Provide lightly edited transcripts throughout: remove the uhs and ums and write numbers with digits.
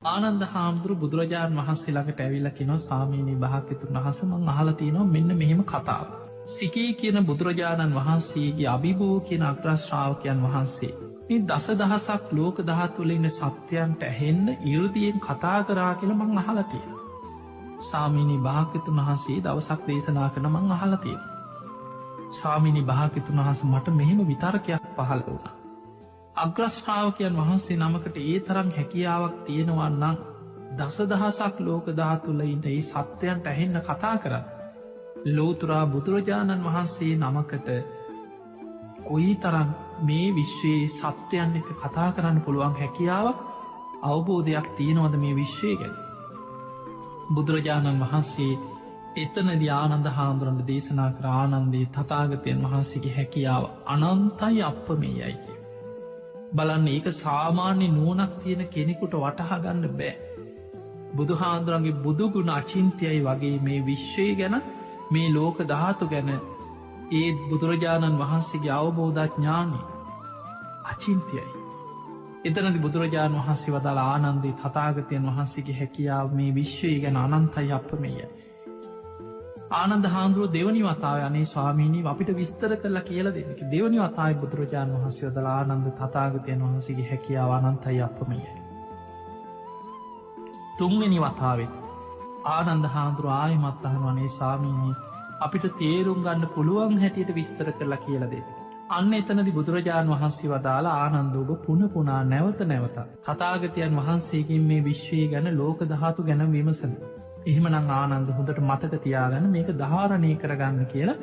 ආනන්ද හාමුදුරු බුදුරජාණන් වහන්සේ ළඟට ඇවිල්ලා කියනවා, ස්වාමීනි භාග්‍යතුන් වහන්සේ, මං අහලා තියෙනවා මෙන්න මෙහෙම කතාවක්. සිකී කියන බුදුරජාණන් වහන්සේගේ අභිභූ කියන අග්‍ර ශ්‍රාවකයන් වහන්සේ මේ දසදහසක් ලෝක ධාතු වල ඉන්න සත්‍යයන්ට ඇහෙන්න 이르දියෙන් කතා කරා කියලා මං අහලා තියෙනවා. ස්වාමීනි භාග්‍යතුන් වහන්සේ දවසක් දේශනා කරන මං අහලා තියෙනවා. ස්වාමීනි භාග්‍යතුන් වහන්සේ, මට මෙහෙම විතර්කයක් පහළ වුණා. අග්‍ර ශ්‍රාවකයන් වහන්සේ නමකට ඒ තරම් හැකියාවක් තියෙනවා නම් දසදහසක් ලෝක ධාතු වල ඉන්න ඒ සත්‍යයන්ට ඇහෙන්න කතා කරන්න, ලෝතුරා බුදුරජාණන් වහන්සේ නමකට කොයි තරම් මේ විශ්වයේ සත්‍යයන් එක්ක කතා කරන්න පුළුවන් හැකියාවක්, අවබෝධයක් තියෙනවද මේ විශ්වය ගැන? බුදුරජාණන් වහන්සේ එතනදී ආනන්ද හාමුදුරන්ට දේශනා කර, ආනන්දේ, තථාගතයන් වහන්සේගේ හැකියාව අනන්තයි, අප්‍රමේයයි කියලා. බලන්න, ඒක සාමාන්‍ය නුවණක් තියෙන කෙනෙකුට වටහා ගන්න බෑ. බුදුහාඳුරන්ගේ බුදුගුණ අචින්ත්‍යයි වගේ මේ විශ්වය ගැන, මේ ලෝක ධාතු ගැන ඒ බුදුරජාණන් වහන්සේගේ අවබෝධඥානය අචින්ත්‍යයි. එතනදි බුදුරජාණන් වහන්සේ වදාළ, ආනන්දේ, තථාගතයන් වහන්සේගේ හැකියාව මේ විශ්වය ගැන අනන්තයි, අප්‍රමේයයි. ආනන්ද හාමුදුරුවෝ දෙවනි වතාවේ, අනේ ස්වාමීනි, අපිට විස්තර කරලා කියලා දෙන්න කියලා. දෙවනි වතාවේ බුදුරජාණන් වහන්සේ වදාළ, ආනන්ද, තථාගතයන් වහන්සේගේ හැකියාව අනන්තයි, අප්‍රමේයයි. තුන්වෙනි වතාවෙත් ආනන්ද හාමුදුරුවෝ ආයෙමත් අහනවා, අනේ ස්වාමීනි, අපිට තේරුම් ගන්න පුළුවන් හැටියට විස්තර කරලා කියලා දෙන්න. අන්න එතනදි බුදුරජාණන් වහන්සේ වදාළ, ආනන්ද, ඔබ පුන පුනා නැවත නැවත තථාගතයන් වහන්සේගෙන් මේ විශ්වය ගැන, ලෝක ධාතු ගැන විමසන. එහෙමනම් ආනන්ද, හොඳට මතක තියාගන්න, මේක ධාරණය කරගන්න කියලා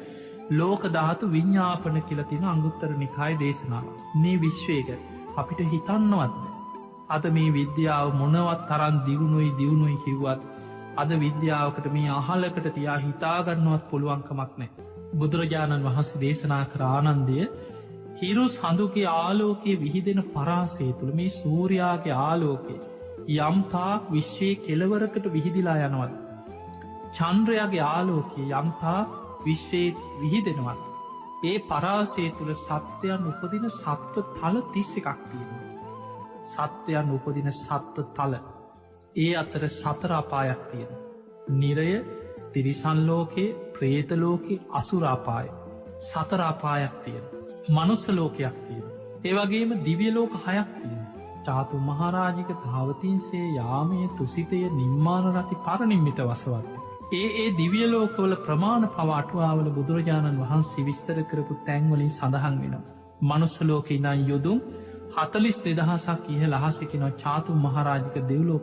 ලෝක ධාතු විඤ්ඤාපන කියලා තියෙන අංගුත්තර නිකාය දේශනාව. මේ විශ්වය ගැන අපිට හිතන්නවත් බැහැ. අද මේ විද්‍යාව මොනවත් තරම් දියුණුයි දියුණුයි කිව්වත් අද විද්‍යාවකට මේ අහලකට තියා හිතාගන්නවත් පුළුවන්කමක් නැහැ. බුදුරජාණන් වහන්සේ දේශනා කර, ආනන්දය, හිරු සඳුගේ ආලෝකයේ විහිදෙන පරාසය තුළ මේ සූර්යාගේ ආලෝකය යම් තාක් විශ්වයේ කෙලවරකට විහිදිලා යනවද, චන්ද්‍රයාගේ ආලෝකය යම් තාක් විශ්වයේ විහිදෙනවද, ඒ පරාසය තුළ සත්වයන් උපදින සත්ව තල 31ක් තියෙනවා. සත්වයන් උපදින සත්ව තල, ඒ අතර සතර අපායක් තියෙනවා. නිරය, තිරිසන් ලෝකේ, ප්‍රේත ලෝකේ, අසුර අපාය. සතර අපායක් තියෙනවා. මනුස්ස ලෝකයක් තියෙනවා. ඒ වගේම දිව්‍ය ලෝක 6ක් තියෙනවා. චාතු මහරජික, තාවතින්සේ, යාමය, තුසිතය, නිම්මාන රති, පරනිම්මිත වසවත්ති. ඒ ඒ දිව්‍ය ලෝකවල ප්‍රමාණ පව අටුවාවල බුදුරජාණන් වහන්සේ විස්තර කරපු තැන්වලින් සඳහන් වෙනවා. මනුස්ස ලෝකේ ඉඳන් යොදුන් 42,000ක් ඉහළ අහසකිනවා චාතු මහරජික දෙව්ලොව.